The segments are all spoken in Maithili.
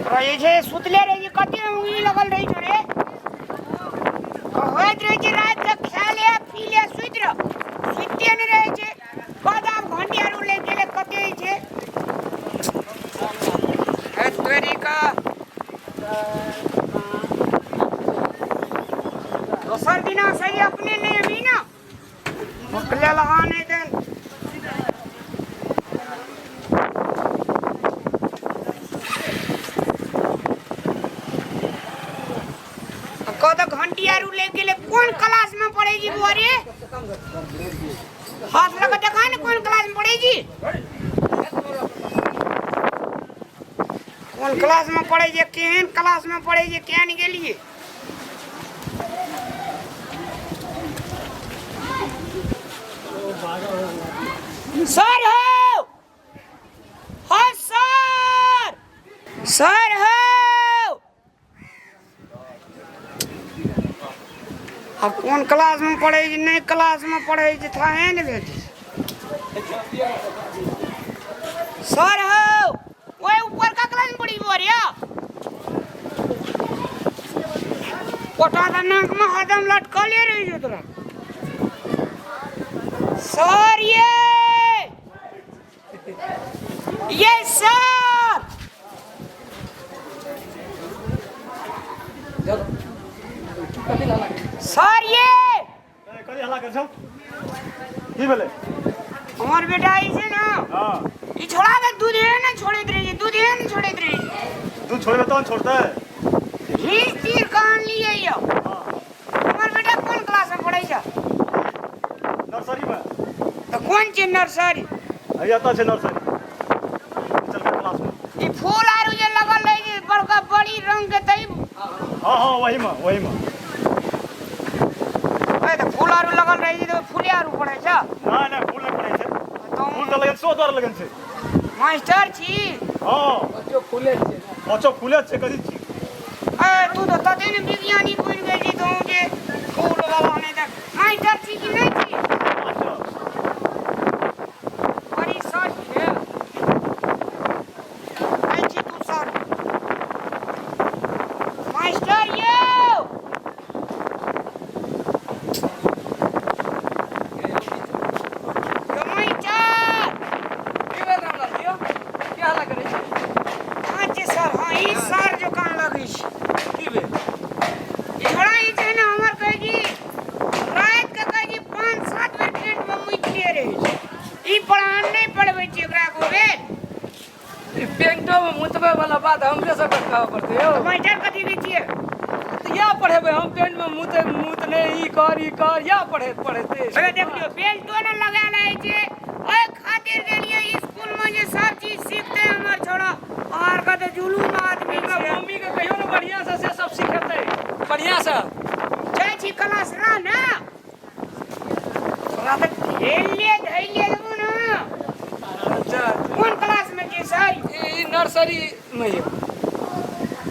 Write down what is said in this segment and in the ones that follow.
तोरा जे छै सुतले रहै छै, कते उंगली लगल रहै छौ रे। कहैत रहै छै राति के खा ले पी ले सुति रह, सुतिते नहि रहै छै। बाद आब घंटी आर लागि गेलै कते छै हे तोरी का। दोसर दिना सही अपने नहि अबी ना ओकले लगा नहि देन। कह तऽ घंटी आर लागि गेलै। कोन क्लास में पढ़ै छी बुआ रे? हाथ लगा देखा ने, कोन क्लास में पढ़ै छी, कोन क्लास में पढ़ै छी, केहन क्लास में पढ़ै छी, केहन गेलियै? सर हो, हो सर, सर हो। अब कोन क्लास में पढ़े छै, नहि क्लास में पढ़े छै, थाहे ने भेटे। सर हो, ओए ऊपर का क्लास में पढ़ी बोरिया कोटा का नाक में हरदम लटकले रही छै तोरा। सर ये सर, सर ये कथी हल्ला कर छौ? की भेलै? हमर बेटा ई छै ने। हाँ। ई छोड़ा के दूध हे ने छोड़ैत रही छै, दूध हे ने छोड़ैत रही छै। दूध छोड़बे तहन छोड़तै। घीच तीर कहाँ लिए यौ? हाँ। हमर बेटा कोन क्लास में पढ़ै छै? नर्सरी में। तऽ कोन छै नर्सरी? हैया एतऽ छै नर्सरी, चलका क्लास में। ई फूल आरू जे लगल रहै छै बड़का बड़ी रंग के तई? हाँ हाँ, वही में, वही में। ए तऽ फूल आरू लगल रहै छै तऽ फूले आरू पढ़ै छै? नहीं नहीं, फूल नहीं पड़ै छै। तऽ फूल तऽ लगन सो द्वार लगन छै। मास्टर छी? हाँ। बच्चो फूले छै। बच्चो फूले छै, कथी छी? ए तू तऽ तते ने विज्ञानी बनि गेल छी तू जे फूल वाला नहि तऽ मास्टर छी कि नहि छी? मास्टर। बड़ी सर छै। आइ छी तू सर मास्टर यौ। यौ मास्टर। की भेल रामलाल यौ? की हल्ला करै छी? कहाँ छी सर? हाँ, ई सर जो कहाँ लगै छै। की भेल? ई छोड़ा ई छै ने हमर कहै छी राति के कहै छी 5-7 बेर टेंट में मुइतले रहै छै। ई पढ़ान नहि पढ़बै छी ओकरा एको बेर। ई पेंटो में मुतबै वाला बात हमरे सबके कहऽ पड़तै यौ। मास्टर कथी दै छियै? तऽ इएह पढ़ेबै हम, पेंट में मुते मुत नहि, ई कर ई कर, इएह पढ़े पढ़ेतै। अरे देख लियौ, बेल्टो ने लगायल रहै छै। ओहि खातिर गेलियै स्कूल में जे सब चीज सीखते हमर छोड़ा आर का तऽ जुलूम आदमी हमरा छै। मम्मी के कहियो ने बढ़िया से से सब सिखेतै बढ़िया से। जाइ छी क्लास रह ने, तोरा तऽ ढेले धैले देबो ने। अच्छा। कोन क्लास में छै सर? ई नर्सरी में यौ।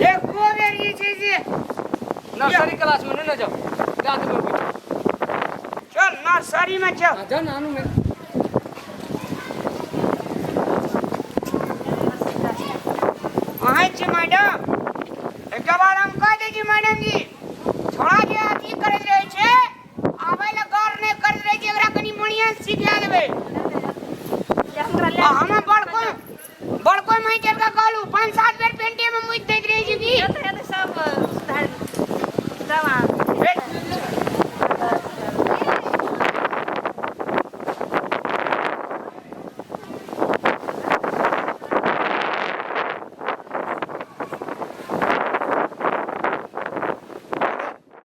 एको बेर जे छै से नर्सरी क्लास में नहि ने जाउ, जा देबै बैठ। चल नर्सरी में चल। हाँ, जाउ ने आनू ने। अहाँ छी मैडम, एकटा बार हम कह दै छी मैडम जी, छोड़ा जे अथी करैत रहै छै, आबै लए गौर नहि करैत रहै छै, एकरा कनि बढ़िआँ से सिखा देबै। आ हम बड़को बड़को मास्टर के कहलू 5-7 बेर पेंटे में मुइत दैत रहै छै की।